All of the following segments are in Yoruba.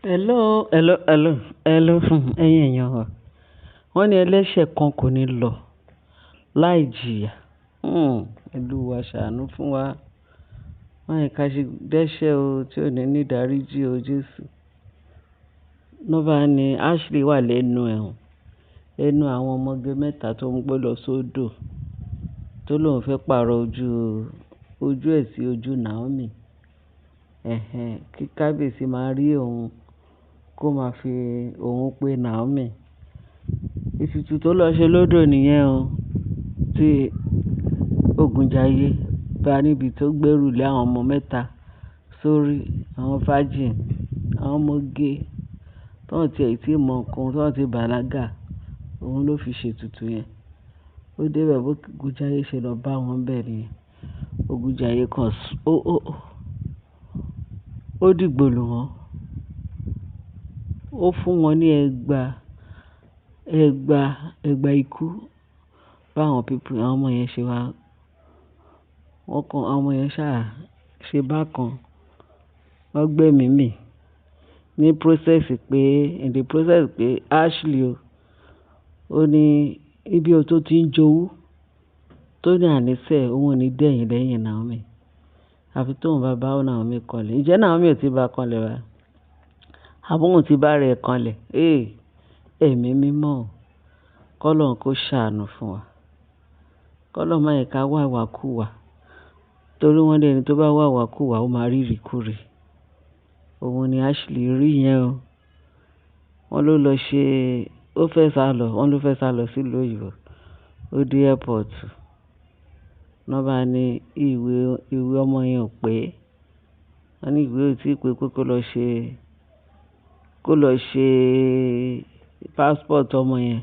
Hello, hello, hello, hello, ẹ̀yin èèyàn wa. Wọ́n ní ẹlẹ́ṣẹ̀ kan kò ní lọ láì jìyà. Olúwa ṣàánú fún wa. Má jẹ́ ká ṣe dẹ́ṣẹ̀ o tí ò ní ní ìdáríjì o Jésù. Ló bá ní Ashley wà lẹ́nu ẹ̀wọ̀n, lẹ́nu àwọn ọmọge mẹ́ta tó ń gbé lọ sódò, tó lóun fẹ́ pààrọ̀ ojú, ojú ẹ̀ sí ojú Naomi. Ẹ̀hẹn, kí kábíyèsí máa rí òun kó máa fi òun pé Naomi. Ètùtù tó lọ ṣe lódò nìyẹn o, tí Ògúnjáyé bá níbi tó gbèrú lé àwọn ọmọ mẹ́ta sórí, àwọn virgin, àwọn ọmọge tó ń ti ẹ̀ tí mọ̀ nǹkan, tó ń ti bàlágà, òun ló fi ṣe ètùtù yẹn. Ó dé bẹ̀ bó Ògúnjáyé ṣe lọ bá wọn bẹ́ẹ̀ ni. Ògúnjáyé kan ó dìgbò lù wọ́n. Ó fún wọn ní ẹgba, ẹgba, ẹgba ikú. Bá àwọn people, àwọn ọmọ yẹn ṣe wá. Wọ́n kan, àwọn ọmọ yẹn ṣà ṣe bákan. Wọ́n gbẹ́mìí mì ní process pé, in the process pé Ashley o, ó ní ibi tó ti ń jowú, tó ní àníṣe òun ò ní dẹ̀yìn lẹ́yìn Naomi. Àfi tóun bá bá Naomi kanlẹ̀. Ǹjẹ́ Naomi ò tí bá kanlẹ̀ wá? Àbí òun ti bá rẹ̀ kanlẹ̀? Eh, ẹ̀mí mímọ́ o. Kọ́lọ́run kó ṣàánú fún wa. Kọ́lọ́run má jẹ́ ká wà ìwàkúwà. Torí wọ́n ní ẹni tó bá wà ìwàkúwà ó máa rí ìrìkúrì. Òun ni Ashley rí yẹn o. Wọ́n ló lọ ṣe, ó fẹ́ sá lọ, wọ́n ló fẹ́ sá lọ sí ìlú òyìnbó. Ó dé airport. Wọ́n bá ní ìwé, ìwé ọmọ yẹn ò pé. Wọ́n ní ìwé ò tí ì pé pé kó lọ ṣe passport ọmọ yẹn.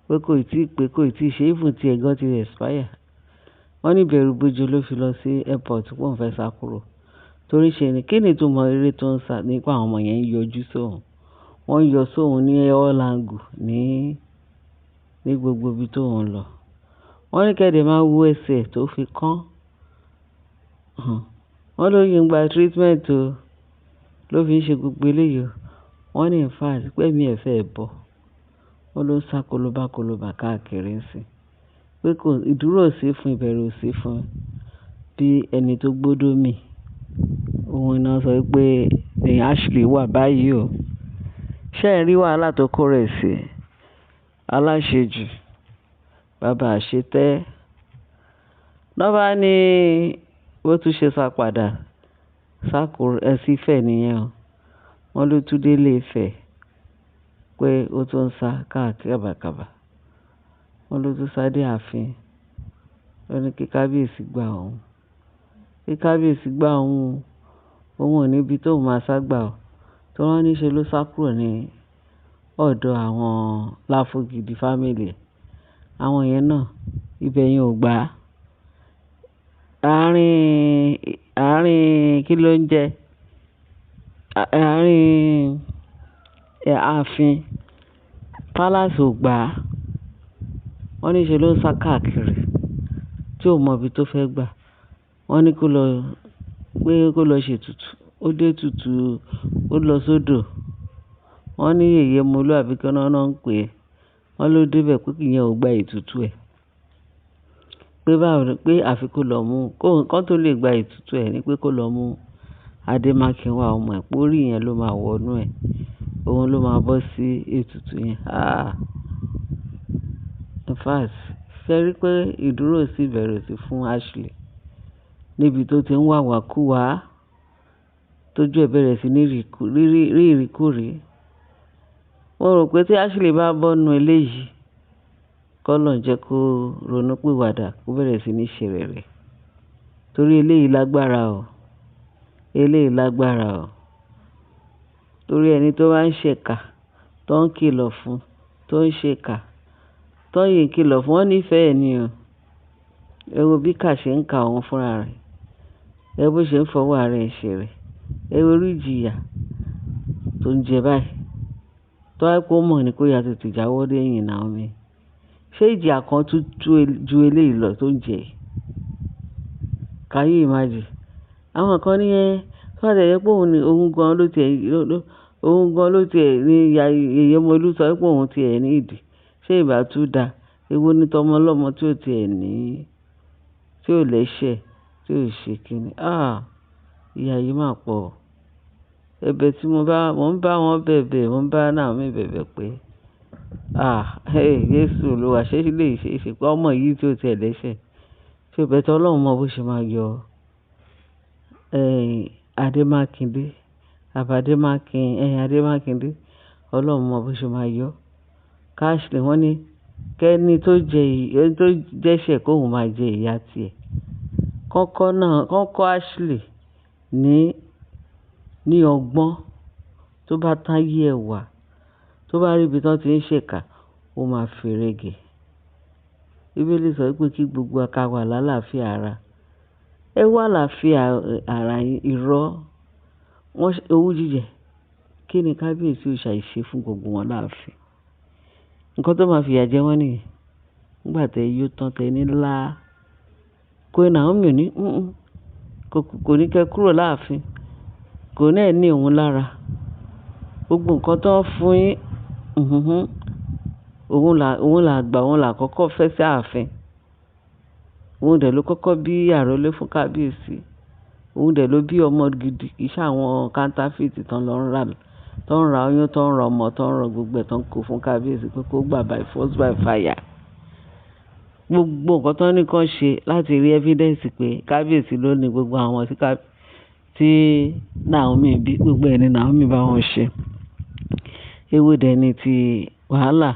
Pé kò tí ì pé, kò tí ì ṣe, even tí ẹ̀ gan ti expire. Wọ́n ní ìbẹ̀rù bojo ló fi lọ sí airport pé òun fẹ́ sá kúrò. Torí ṣe ni, kí ni ìtumọ̀ eré tó ń sá nípa àwọn ọmọ yẹn ń yọjú sóun. Wọ́n ń yọ sóun ní all angle ní, ní gbogbo ibi tó ń lọ. Wọ́n ní kẹ́dẹ̀ máa wo ẹsẹ̀ tó fi kán. Wọ́n ló yín gba treatment o, ló fi ń ṣe gbogbo eléyìí o. Wọ́n ní in fact pé ẹ̀mí ẹ̀ fẹ́ bọ́. Wọ́n ló ń sá kolobá kolobá káàkiri ń sìn. Pé kò, ìdúró ò sí fún, ìbẹ̀rù ò sí fún bí ẹni tó gbódó mì. Òun ni wọ́n sọ pé ní Ashley wà báyìí o. Ṣé ẹ rí wàhálà tó kó rẹ̀ sí? Aláṣejù, bàbá àṣetẹ́. Lọ́ bá ní bó tún ṣe sá padà, sá kúrò, ẹ sí Ifẹ̀ nìyẹn o. Wọ́n ló tún dé ilé Ifẹ̀ pé ó tún ń sá káàkiri kàbàkàbà. Wọ́n ló tún sá dé ààfin. Ó ní kí kábíyèsí gba òun. Kí kábíyèsí gba òun. Òun ò ní ibi tó máa sá gbà o. Torí wọ́n ní ṣe ló sá kúrò ní ọ̀dọ̀ àwọn Láfogidi family. Àwọn yẹn náà, ibẹ̀ yẹn ò gbà. Àárín, àárín kí ló ń jẹ? Àárín ààfin palace ò gbà. Wọ́n ní ṣe ló ń sá káàkiri tí ò mọ ibi tó fẹ́ gbà. Wọ́n ní kó lọ, pé kó lọ ṣe ètùtù. Ó dé ètùtù, ó lọ sódò. Wọ́n ní yèyé Molú àbí kí wọ́n náà ń pè é. Wọ́n ló dé bẹ̀ pé ìyẹn ò gba ètùtù ẹ̀. Pé báwo ni, pé àfi kó lọ mú, kó, kó tó lè gba ètùtù ẹ̀ ní pé kó lọ mú Adémákinwá ọmọ ẹ̀, pé orí yẹn ló máa wọnú ẹ̀. Òun ló máa bọ́ sí ètùtù yẹn. Ah! In fact, ṣé rí pé ìdúró sí ìbẹ̀rù sí fún Ashley níbi tó ti ń wà wàkúwà, tójú ẹ̀ bẹ̀rẹ̀ sí ní rí ìrìkúrì. Mo rò pé tí Ashley bá bọ́nu eléyìí, kọ́lọ́run jẹ́ kó ronú pìwàdà, kó bẹ̀rẹ̀ sí ní ṣe rere. Torí eléyìí lágbára o. Eléyìí lágbára o. Torí ẹni tó bá ń ṣe ìkà, tó ń kìlọ̀ fún, tó ń ṣe ìkà, tó yìn kìlọ̀ fún, wọ́n nífẹ̀ẹ́ ẹ ni o. Ẹ wo bí ìkà ṣe ń ka òun fúnra rẹ̀. Ẹ wo bó ṣe ń fọwọ́ ara ẹ̀ ṣe rẹ̀. Ẹ wo irú ìjìyà tó ń jẹ báyìí. Tó bá jẹ́ pé ó mọ̀ ní kó ya tètè jáwọ́ lẹ́yìn Naomi. Ṣé ìjìyà kan tún ju eléyìí lọ tó ń jẹ? Can you imagine? Àwọn kan ní ẹ, tó bá jẹ́ pé òun ni, òun gan ló ti ẹ̀, ló, Òun gan ló ti ẹ̀ ní Yèyé Molú sọ pé òun ti ẹ̀ ní ìdí. Ṣé ìbá tún da? Èwo ni tọmọ ọlọ́mọ tí ò ti ẹ̀ ní, tí ò lẹ́sẹ̀, tí ò ṣe kíni. Ah! Ìyà yìí máa pọ̀. Ẹ̀bẹ̀ tí mo bá, mò ń bá wọn bẹ̀bẹ̀, mò ń bá Naomi bẹ̀bẹ̀ pé, ah! Hey, Jésù Olúwa, ṣé lè ṣe é ṣe pé ọmọ yìí tí ò ti ẹ̀ lẹ́sẹ̀? Ṣé but Ọlọ́run mọ bó ṣe máa yọ, Adémákindé, àbí Adémákin, Adémákindé. Ọlọ́run mọ bó ṣe máa yọ. Ashley wọ́n ní kẹ́ni tó jẹ, ẹni tó jẹ́ṣẹ̀ kó òun máa jẹ ìyà tí ẹ. Kọ́kọ́ náà, kọ́kọ́ Ashley ní ọgbọ́n tó bá táyé ẹ wà, tó bá rí ibi tí wọ́n ti ń ṣe ìkà, ó máa ferege. Bíbélì sọ wípé kí gbogbo wa ká wà lálàáfíà ara. Ẹ wá àlàáfíà ara yín, irọ́. Wọ́n owú jíjẹ. Kí ni kábíyèsí ò ṣàì ṣe fún gbogbo wọn láàfin? Ǹkan tó máa fi ìyà jẹ wọ́n nìyẹn. Nígbà tí ẹ yó tán tẹ ní lá. Queen Naomi ò ní, kò ní kẹ́ kúrò láàfin. Kò ní ẹ̀ ní òun lára. Gbogbo nǹkan tó ń fún yín, òun là gbà, òun là kọ́kọ́ fẹ́ sí ààfin. Òun dẹ̀ ló kọ́kọ́ bí àrólé fún kábíyèsí. Òun dẹ̀ ló bí ọmọ gidi, kì í ṣe àwọn counterfeit tó ń lọ rà, tó ń ra oyún, tó ń ra ọmọ, tó ń ra gbogbo ẹ̀ tó ń kó fún kábíyèsí pé kó gbà by force by fire. Gbogbo nǹkan tó ní kí wọ́n ṣe láti rí evidence pé kábíyèsí ló ní gbogbo àwọn tí Naomi bí, gbogbo ẹ̀ ni Naomi bá wọn ṣe. Ewo dẹ̀ ni ti wàhálà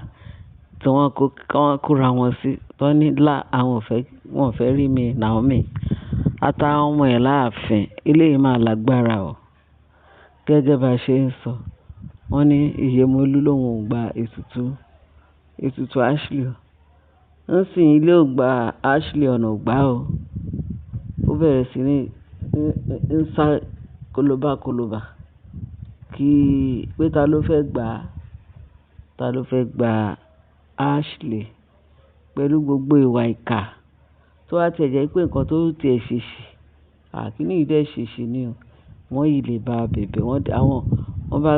tí wọ́n kó, kí wọ́n kóra wọn sí. Wọ́n ní lá, àwọn ò fẹ́, wọ́n ò fẹ́ rí mi Naomi. Àtàwọn ọmọ ẹ̀ láàfin. Eléyìí máa lágbára o. Gẹ́gẹ́ bá ṣe ń sọ. Wọ́n ní Yèyé Molú lóun ò gba ètùtù Ashley o. Nísìnyí ilé ò gba Ashley, ọ̀nà ò gbà o. Ó bẹ̀rẹ̀ sí ní ń sá kólóbá kólóbá. Kí pé ta ló fẹ́ gbà, ta ló fẹ́ gba Ashley pẹ̀lú gbogbo ìwà ìkà tó bá ti jẹ́ pé nǹkan tó ti ẹ̀ ṣe ṣì, à kíni yìí dẹ̀ ṣe ṣì ni o. Wọ́n yìí lè bá bẹ̀bẹ̀, wọ́n àwọn, wọ́n bá,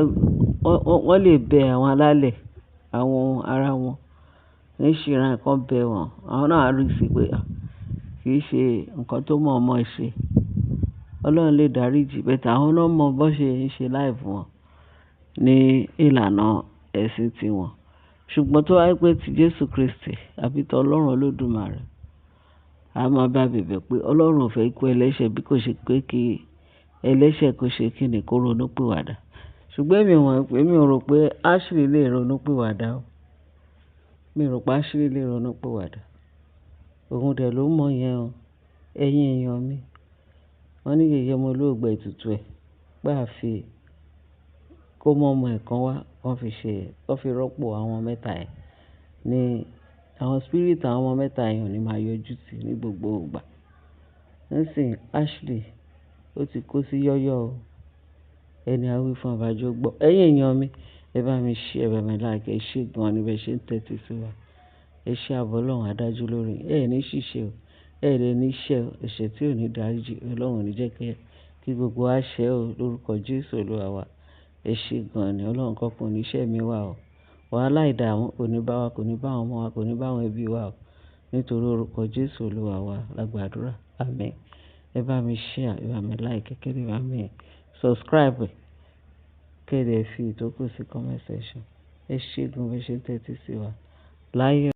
wọ́n lè bẹ àwọn alálẹ̀, àwọn ará wọn. Ní ṣìràn kan bẹ wọ́n. Àwọn náà á rí sí pé kì í ṣe nǹkan tó mọ̀ ọmọ ṣe. Ọlọ́run lè dáríji, but àwọn náà mọ bó ṣe ń ṣe life wọn ní ìlànà ẹ̀sìn tí wọn. Ṣùgbọ́n tó bá jẹ́ pé ti Jésù Kristi àbí ti Ọlọ́run Olódùmarè, a máa bá bẹ̀bẹ̀ pé Ọlọ́run ò fẹ́ ikú ẹlẹ́ṣẹ̀ bí kò ṣe pé kí ẹlẹ́ṣẹ̀ kó ṣe kíni kó ronú pìwàdà. Ṣùgbọ́n èmi mọ̀, èmi ò rò pé Ashley lè ronú pìwàdà o. Mi ò rò pé Ashley lè ronú pìwàdà. Òun dẹ̀ ló mọ̀ yẹn o. Ẹ̀yin èèyàn mi. Wọ́n ní Yèyé Molú ò gba ètùtù ẹ̀ pé àfi kó mú ọmọ ẹ̀ kan wá, wọ́n fi ṣe, wọ́n fi rọ́pò àwọn mẹ́ta ẹ̀. Ní àwọn spirit àwọn ọmọ mẹ́ta yẹn ò ní máa yọjú sí ní gbogbo ìgbà. Nísìnyí Ashley ó ti kó sí yọ́yọ́ o. Ẹni a wí fún ọba jó gbọ́. Ẹ̀yin èèyàn mi, ẹ bá mi share, ẹ bá mi like, ẹ ṣé gan ni bí ẹ ṣe ń tẹ́tí sí wa. Ẹ ṣé ààbò Ọlọ́run á dájú lórí yín. Ẹ ní ṣìṣe o. Ẹ dẹ̀ ní ṣẹ̀ o. Ẹ̀ṣẹ̀ tí ò ní dáríji, Ọlọ́run ò ní jẹ́ kí gbogbo wa ṣẹ̀ o lórúkọ Jésù Olúwa wa. Ẹ ṣé gan ni. Ọlọ́run kankan ò ní ṣẹ̀ mí wá o. Wàhálà ìdààmú kò ní bá wa, kò ní bá àwọn ọmọ wa, kò ní bá àwọn ẹbí wa o. Nítorí orúkọ Jésù Olúwa wa la gbàdúrà. Àmín. Ẹ bá mi share, ẹ bá mi like, kí ẹ bá mi subscribe. Kí ẹ dẹ̀ fi ìtókù sí comment section. Ẹ ṣé gan bí ẹ ṣe ń tẹ́tí sí wa. Láyọ̀.